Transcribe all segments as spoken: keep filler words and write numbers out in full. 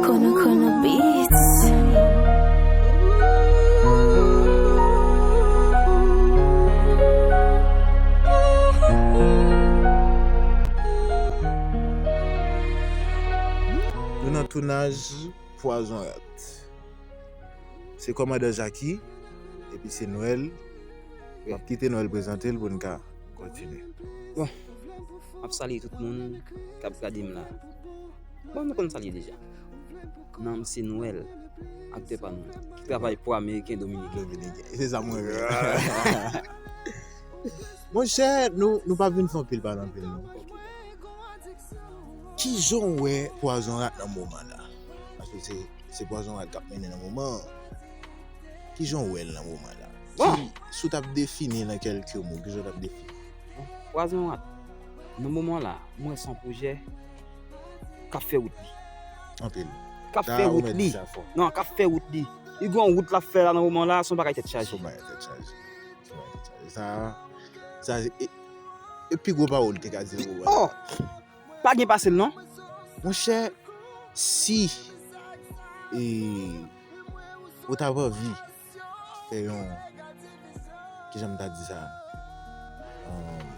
Kono Kono Beats. Nou nan tounaj Pwazon Rat. Se kòmandan Jaki, epi se Nwèl. M ap kite Nwèl prezante l pou n ka kontinye. Bon, m ap salye tout moun k ap gade m la. Bon, nou konn salye deja. Non m se Nwèl, aktè pa nou, ki travay pou Ameriken Dominiken. Dominiken. Se sa mwen renmen. Monchè, nou, nou pa vin fè anpil pale anpil non. Kijan w wè Pwazon Rat nan moman la? Paske se, se Pwazon Rat k ap mennen nan moman an. Kijan w wè l nan moman la? Bon. Ki, si w t ap defini l an kèlke mo, kijan w t ap defini? Pwazon Rat, nan moman la, mwen se yon pwojè k ap fè wout li. Anpil. K ap fè wout li. Non, k ap fè wout li. Li gen yon wout l ap fè la nan moman la, se yon bagay tèt chaje. Se yon bagay tèt chaje. Se yon bagay tèt chaje. Sa, sa, e, e pi gwo pawòl te ka di nan moman la. Oh! Pa gen pase l non. Monchè, si e, ou t ap anvi fè yon, kijan m ta di sa? Um,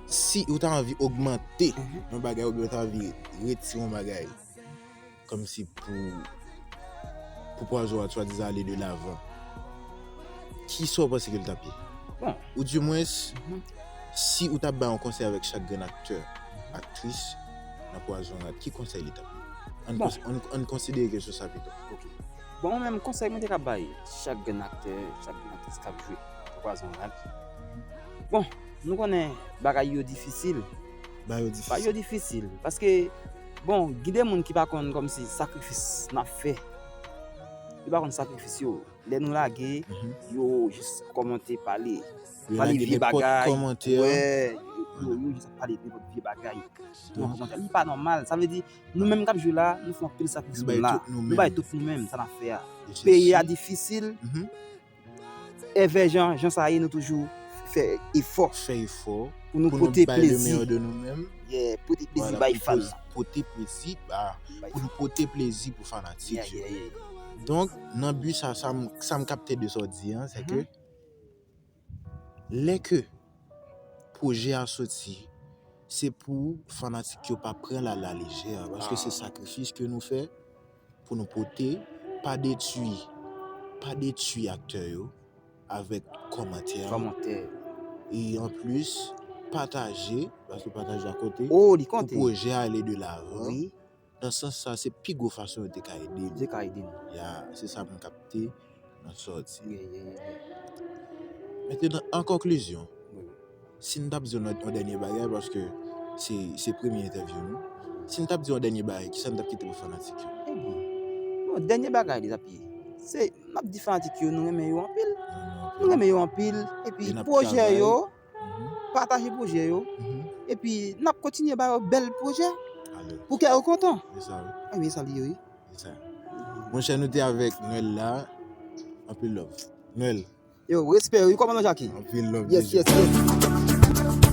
si ou ta anvi ogmante yon bagay oubyen ou ta anvi retire yon bagay, kòmsi pou, pou Pwazon Rat swadizan ale de lavan, kisa w panse ke l t ap ye? Bon. Ou dimwens, si ou t ap bay yon konsèy avèk chak grenn aktè, aktris nan Pwazon Rat, ki konsèy li t ap ye? Ann Bon. kons- ann- ann konsidere kesyon sa pito. Bon, mwen menm konsèy mwen te ka bay chak grenn aktè, chak grenn aktris k ap jwe nan Pwazon Rat. Bon, nou konnen bagay yo difisil. Bagay yo Bagay yo difisil. Difisil. Paske, bon, gen de moun ki pa konn kòmsi sakrifis n ap fè. Yo pa konn sakrifis yo. Lè nou lage, Mhm. yo jis kòmante pale. Yo Pale lage vye nenpòt bagay. kòmantè. Wè, yo, yo jis ap pale nenpòt vye bagay. Nan kòmantè. Li pa nòmal. Sa vle di, nou menm k ap jwe la, nou fè anpil sakrifis Nou bay la. Tout nou Nou bay menm. Tout nou menm, sa n ap fè a. Reflechi. Peyi a difisil. Mhm. Envè jan, jan sa ye, nou toujou fè efò Fè efò. Pou nou Pou nou pote bay le plezi. Meilleur de nou menm. Yeah, pote plezi Voilà, bay pou fan. Poz- pote plezi ba, Bay pou nou pote plezi pou fanatik Yeah, yo. Yeah, yeah. Donk, nan bi sa, sa m, sa m kapte de sa w di an, se ke lè ke pwojè a soti, se pou fanatik yo pa pran l alalejè, paske se sakrifis ke nou fè pou nou pote, pa detwi, pa detwi aktè yo avèk kòmantè. Kòmantè. E anplis, pataje, paske pataje a konte, Oh, li pou konte. Pwojè a ale de lavan. Wi, Nan sans sa, se pi gwo fason yo te ka ede nou. Dieu ka ede nou. Ya, se sa m kapte nan sa w di. Yeah, yeah, yeah, yeah. Mentenan, an konklizyon, Wi. Si n t ap di yon, yon dènye bagay, paske se, se premye entèvyou nou, si n t ap di yon dènye bagay, kisa n t ap kite pou fanatik yo? Ebyen, bon, dènye bagay li t ap ye. Se, n ap di fanatik yo, nou renmen yo anpil. Nou, nou, Nou renmen yo anpil. Epi E n ap pwojè travay. Yo, Mhm, pataje pwojè yo. mhm. Epi n ap kontinye ba yo bèl pwojè Ale, pou kè yo kontan. se sa, wi. Ebyen, sa li ye, wi. Se sa. Monchè, nou te avèk Nwèl la. Anpil love. Nwèl. Yo, respè, wi, kòmandan Jaki. Anpil love. Yes, yes, yes.